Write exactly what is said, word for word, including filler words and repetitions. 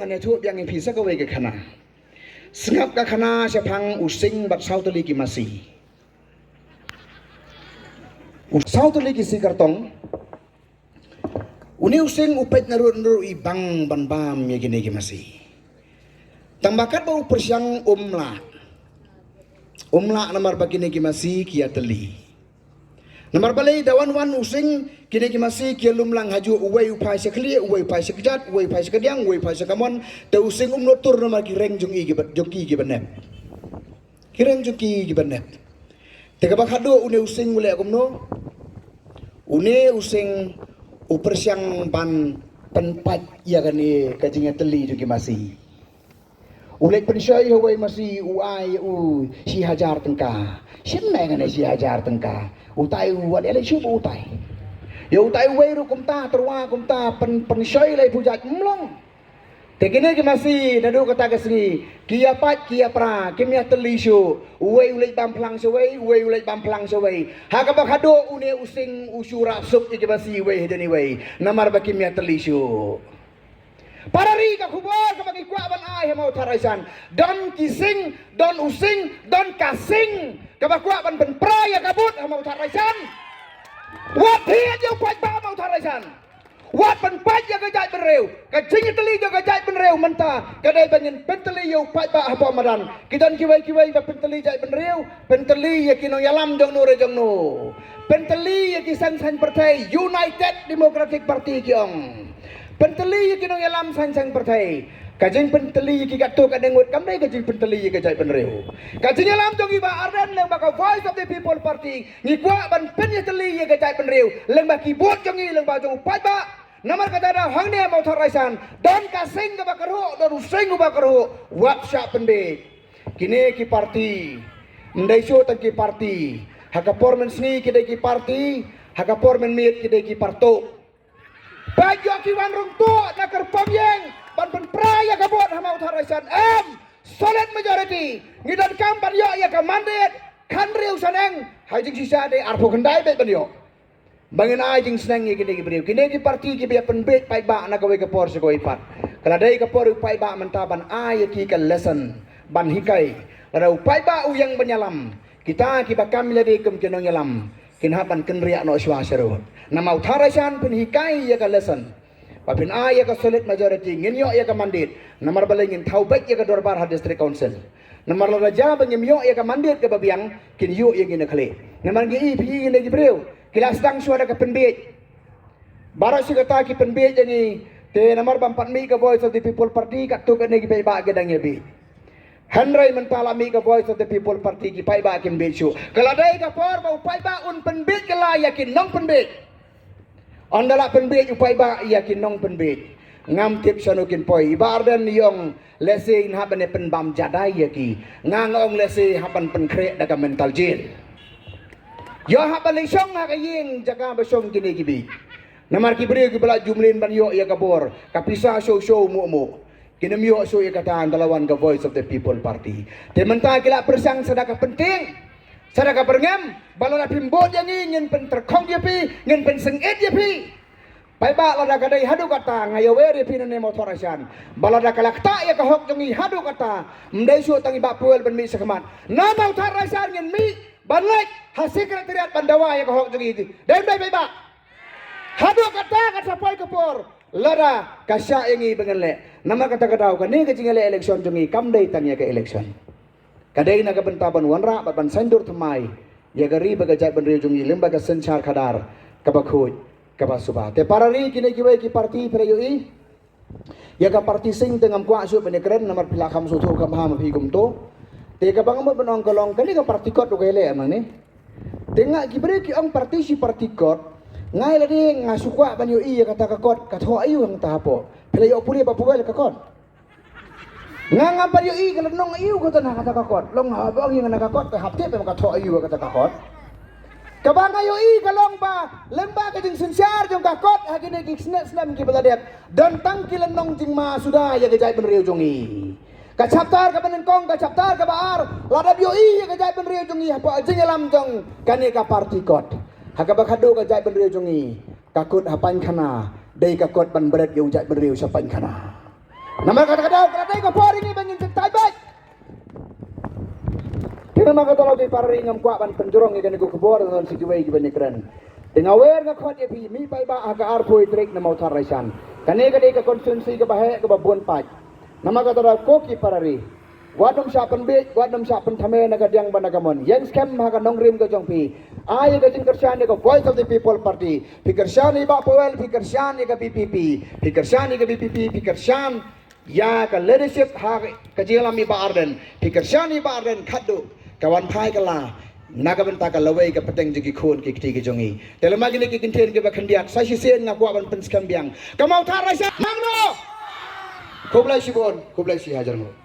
Ngan ïathuh biang ïa phi sa kawei ka khana. Sngap ka khana shaphang u Sing bad saw tylli ki masi. U saw tylli ki si kartong. Une u Sing u peit naduh naduh i bang ban bam ïa kine ki masi. Tang ba katba u pyrshang um lah. Um lah namar ba kine ki masi ki ïatylli. Namar balei da wan wan u Sing, kine ki masi ki ïalum lang hajuh, uwei u phai sha khlieh, uwei u phai sha kjat, uwei u phai sha kadiang, uwei u phai sha kamon, te u Sing um nud tur namar ki reng jong i ki ba, jong ki ki ba nep. Ki reng jong ki ki ba nep. Te kaba khadduh une u Sing u leh kumno? Une u Sing u pyrshang ban pynpait ïa kane ka jingïatylli jong ki masi. U leit pynshoi ha uwei masi u ai u shi hajar tyngka. Shim ne kane shi hajar tyngka. Utai u wat ïaleit shuh utai. Ïa utai uwei ruh kumta, tyrwa kumta, pyn, pynshoi lai pujat mlong. Te kine ki masi naduh kata ka sngi ki ïapait ki ïapra, kim ïatylli shuh. Uwei u leit bam phlang sha uwei, uwei u leit bam phlang sha uwei. Ha kaba khadduh une u Sing u shu rah suk ïa ki masi uwei hajan uwei. Namar ba kim ïatylli shuh. Para ri, ka khubor kaba ngi kwah ban ai ha Mawthadraishan. Don ki Sing, don u Sing, don ka Sing kaba kwah ban pynpra ïa ka vote ha Mawthadraishan. Wat thied ïa u paidbah Mawthadraishan. Wat pynpait ïa ka jaitbynriew. Ka jingïatylli jong ka jaitbynriew mynta ka dei ba ngin pyntylli ïa u paidbah hapoh madan. Ki don kiwei kiwei ba pyntylli jaitbynriew, pyntylli ïa ki nongïalam jong no re jong no. Pyntylli ïa ki seng saiñ pyrthei, United Democratic Party ki ong. Pyntylli ïa ki nongïalam saiñ saiñ pyrthei. Ka jingpyntylli ïa ki katto katne ngut kam dei ka jingpyntylli ïa ka jaitbynriew. Ka jingïalam jong ngi Bah Ardent lyngba ka Voice of the People Party, ngi kwah ban pynïatylli ïa ka jaitbynriew lyngba ki vote jong ngi, lyngba jong u paidbah. Namar kata da hangne Mawthadraishan don ka Sing kaba kyrhuh, don u Sing uba kyrhuh, wat shah pynbiej. Kine ki party, ym dei shuh tang ki party. Ha ka por mynsngi ki dei ki party, ha ka por mynmiet ki dei ki partuh. Peit, ïoh ki wan rung tuh na kyrpang ïing ban pynpra ïa ka vote ha Mawthadraishan, em, solid majority. Ngi donkam ban ïoh ïa ka mandate khathynriew shaneng, ha jingshisha dei arphew khyndai beit ban ïoh. Ba ngin ai jingsneng ïa kine ki briew, kine ki party kiba ïa pynbiej paidbah na kawei ka por sha kawei pat. Ka la dei ka por u paidbah mynta ban ai ïa ki ka lesson, ban hikai. Lada u paidbah u ïeng ban ïalam, kita kiba kam ïalade kum ki nongïalam kin hap ban kynriah noh shuwa sharud. Na Mawthadraishan phin hikai ïa ka lesson. Ba phin ai ïa ka solid majority, ngin ïoh ïa ka mandate. Namar balei ngin thaw beit ïa ka dorbar ha District Council? Namar lada jia ba ngim ïoh ïa ka mandate kaba biang, kin ïoh ïa ngi na khlieh. Namar ngi ïohi ïa kine ki briew ki la sdang shuwa da ka pynbiej. Baroh shi katta ki pynbiej ïa ngi. Te namar bym pat mih ka Voice of the People Party, katto katne ki paidbah ki dang ïa biej. Hynrei mynta la mih ka Voice of the People Party, ki paidbah kim biej shuh. Ka la dei ka por ba u paidbah un pynbiej kylla ïa ki nongpynbiej. Ynda la pynbiej u paidbah ïa ki nongpynbiej, ngam tip shano kin poi. I Bah Ardent i ong lehse ngin hap ban ïa pynbam jadai ïa ki. Nga nga ong lehse hap ban pynkhreh da ka mental jail. Ïoh hap ban leit shong ha ka ïing jaka ba shong kine ki biej. Namar ki briew kiba la ju mlien ban ïoh ïa ka bor, ka pisa shuh shuh muh muh. Kin ym ïoh shuh ïa kata ynda la wan ka Voice of the People Party. Te mynta ki la pyrshang sa da ka pyntieng, sa da ka byrngem, ba lada phim vote ïa ngi ngin pyntyrkhong ïa phi, ngin pynsangeh ïa phi. Paidbah, lada ka dei haduh katta, nga ïawer ïa phi nangne Mawthadraishan, ba lada ka la ktah ïa ka hok jong ngi haduh katta, ym dei shuh tang i Bah Powell ban mih shakhmat. Na Mawthadraishan ngin mih ban leit ha Secretariat ban dawa ïa ka hok jong ngi. Dei ym dei paidbah? Haduh katta, kat sa poi ka por, lada ka shah ïa ngi ba ngin leh. Namar kata ka daw kane ka jingïaleh election jong ngi kam dei tang ïa ka election. Ka dei na ka bynta ban wanrah bad ban saiñdur thymmai ïa ka ri bad ka jaitbynriew jong ngi lyngba ka synshar khadar kaba khuid kaba suba. Te para ri, kine kiwei ki party phi la ïohi. Ïa ka party Sing te ngam kwah shuh ban ïakren namar phi la kham sngewthuh kham bha ma phi kumto. Te kaba nga mut ban ong ka long kane ka party kot ruh ka ïaleh nangne. Te nga, ki briew ki ong party shi party kot. Nga ïa lade nga shu kwah ban ïohi ïa kata ka kot ka thoh aïu hangta hapoh. Phi la ïoh pule ba pule ka kot. Nga ngam pat ïohi ka lynnong aïu ka don ha kata ka kot. Long haba ong ïa nga na ka kot te hap tip ba ka thoh aïu ha kata ka kot. Kaba nga ïohi ka long ba lyngba ka jingsynshar jong ka kot ha kine ki snem snem kiba la dep, don tang ki lynnong jingma suda ïa ka jaitbynriew jong ngi. Ka chapter kaba nyngkong, ka chapter kaba ar, la dep ïohi ïa ka jaitbynriew jong ngi hapoh jingïalam jong kane ka party kot. Ha kaba khadduh ka jaitbynriew jong ngi ka kut ha paiñkhana, dei ka kot ban bret ïa u jaitbynriew sha paiñkhana. Namar kata ka daw ka la dei ka por ïa ngi ba ngin jyntai beit. Te namar kata la ki para ri ngam kwah ban pynjrong ïa kane ka khubor don sa kiwei kiba ïakren. Te nga wer nga khot ïa phi mih paidbah ha ka arphew tarik na Mawthadraishan. Kane ka dei ka constituency kaba heh kaba bun paid. Namar kata la ko ki para ri. Wat nym shah pynbiej, wat nym shah pynthame na ka diang bad na ka mon. Ïeng skhem ha ka nongrim ka jong phi. Ai ïa ka jingkyrshan ïa ka Voice of the People Party. Phi kyrshan ïa Bah Powell, phi kyrshan ïa ka V P P. Phi kyrshan ïa ka V P P, phi kyrshan ïa ka leadership ha ka jingïalam i Bah Ardent. Phi kyrshan i Bah Ardent khatduh ka wan phai kylla na ka bynta ka lawei ka pateng jong ki khun ki kti ki jong i. Te lem ma kine ki kyntien kiba khyndiat sa shisien nga kwah ban pynskhem biang. Ka Mawthadraishan mangno. Khublei shibun, khublei shihajar nguh.